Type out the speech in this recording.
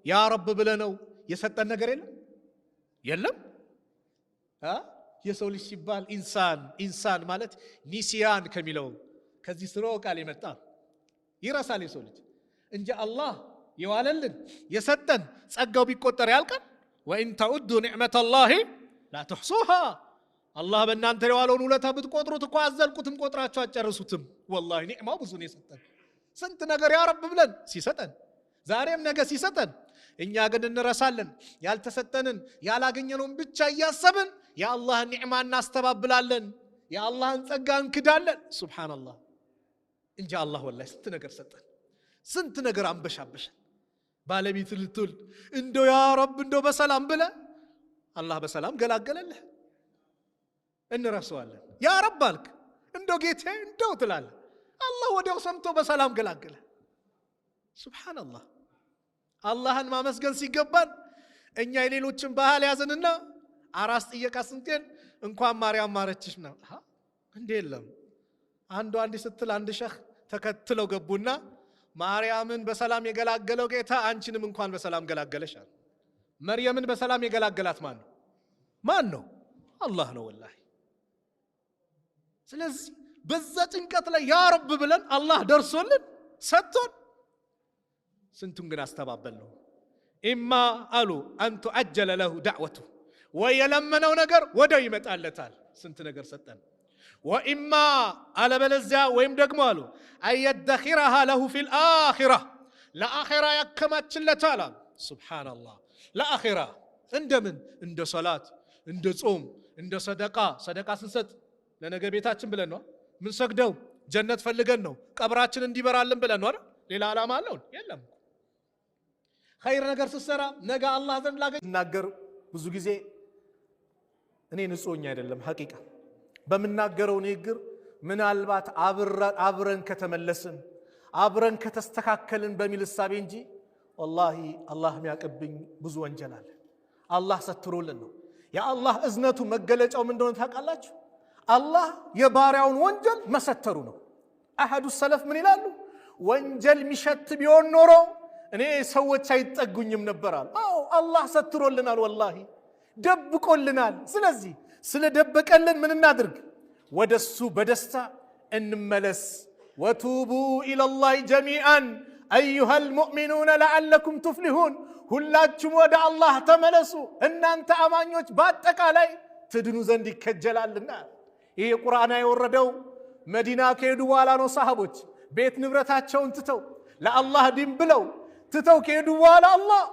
ያ ረብ ብለነው የሰጠን ነገር የለም የለም። የሰው ልጅ ሲባል ኢንሳን፣ ኢንሳን ማለት نسيان ከሚለው ከዚህ ስርወ ቃል የመጣ፣ ይረሳል የሰው ልጅ እንጂ አላህ የዋለልን የሰጠን ጸጋው ቢቆጠር ያልቃል። وإن تعدوا نعمة الله لا تحصوها። አላህ በእናንተ የዋለውን ውለታ ብትቆጥሩት እኮ አትዘልቁትም፣ ቆጥራችሁ አትጨርሱትም። ወላሂ ኒዕማው ብዙ ነው የሰጠን። ስንት ነገር ያ ረብ ብለን ሲሰጠን፣ ዛሬም ነገ ሲሰጠን፣ እኛ ግን እንረሳለን። ያልተሰጠንን ያላገኘነውን ብቻ እያሰብን የአላህን ኒዕማ እናስተባብላለን፣ የአላህን ጸጋ እንክዳለን። ሱብሓነላህ እንጂ አላህ ወላሂ ስንት ነገር ሰጠን፣ ስንት ነገር አንበሻበሸን። ባለቤት ልትወልድ እንደው ያ ረብ እንደው በሰላም ብለ አላህ በሰላም ገላገለልህ። እንረሳዋለን። ያ ረብ አልክ፣ እንደው ጌቴ እንደው ትላለህ። አላህ ወዲያው ሰምቶ በሰላም ገላገለ። ሱብሓነላህ፣ አላህን ማመስገን ሲገባን እኛ የሌሎችን ባህል ያዝንና አራስ ጥየቃ ስንቴን እንኳን ማርያም ማረችሽ ነው እንዴ? የለም፣ አንዱ አንድ ስትል አንድ ሸህ ተከትለው ገቡና ማርያምን በሰላም የገላገለው ጌታ አንቺንም እንኳን በሰላም ገላገለሽ አሉ። መርየምን በሰላም የገላገላት ማን ነው? ማን ነው? አላህ ነው ወላሂ። ስለዚህ በዛ ጭንቀት ላይ ያ ረብ ብለን አላህ ደርሶልን ሰጥቶን ስንቱን ግን አስተባበል ነው። إما አሉ أن تعجل له دعوته፣ ወይ የለመነው ነገር ወዲያው ይመጣለታል። ስንት ነገር ሰጠን። وإما አለበለዚያ ወይም ደግሞ አሉ أن يدخرها له في الآخرة፣ ለአኺራ ያከማችለታል አሉ። ሱብሓነላህ፣ ለአኺራ እንደምን? እንደ ሰላት፣ እንደ ጾም፣ እንደ ሰደቃ። ሰደቃ ስንሰጥ ለነገ ቤታችን ብለን ነው ምን ሰግደው፣ ጀነት ፈልገን ነው፣ ቀብራችን እንዲበራልን ብለን ነው አይደል? ሌላ ዓላማ አለው? የለም። ኸይር ነገር ስትሰራ ነገ አላህ ዘንድ ላገኝ ስናገር ብዙ ጊዜ እኔ ንጹህ አይደለም። ሐቂቃ በምናገረው ንግግር ምናልባት አብረን ከተመለስን፣ አብረን ከተስተካከልን በሚል እሳቤ እንጂ ወላሂ አላህ የሚያቅብኝ ብዙ ወንጀል አለ። አላህ ሰትሮልን ነው። የአላህ እዝነቱ መገለጫው ምን እንደሆነ ታውቃላችሁ? አላህ የባሪያውን ወንጀል መሰተሩ ነው። أحد السلف ምን ይላሉ? ወንጀል የሚሸት ቢሆን ኖሮ እኔ ሰዎች አይጠጉኝም ነበር አሉ። አዎ፣ አላህ ሰትሮልናል፣ ወላሂ ደብቆልናል። ስለዚህ ስለደበቀልን ምን እናድርግ? ወደሱ በደስታ እንመለስ። وتوبوا إلى الله جميعا أيها المؤمنون لعلكم تفلحون። ሁላችሁም ወደ አላህ ተመለሱ እናንተ አማኞች በአጠቃላይ ትድኑ ዘንድ ይከጀላልና። ይህ ቁርአን የወረደው መዲና ከሄዱ በኋላ ነው። ሰሃቦች ቤት ንብረታቸውን ትተው ለአላህ ዲን ብለው ትተው ከሄዱ በኋላ አላህ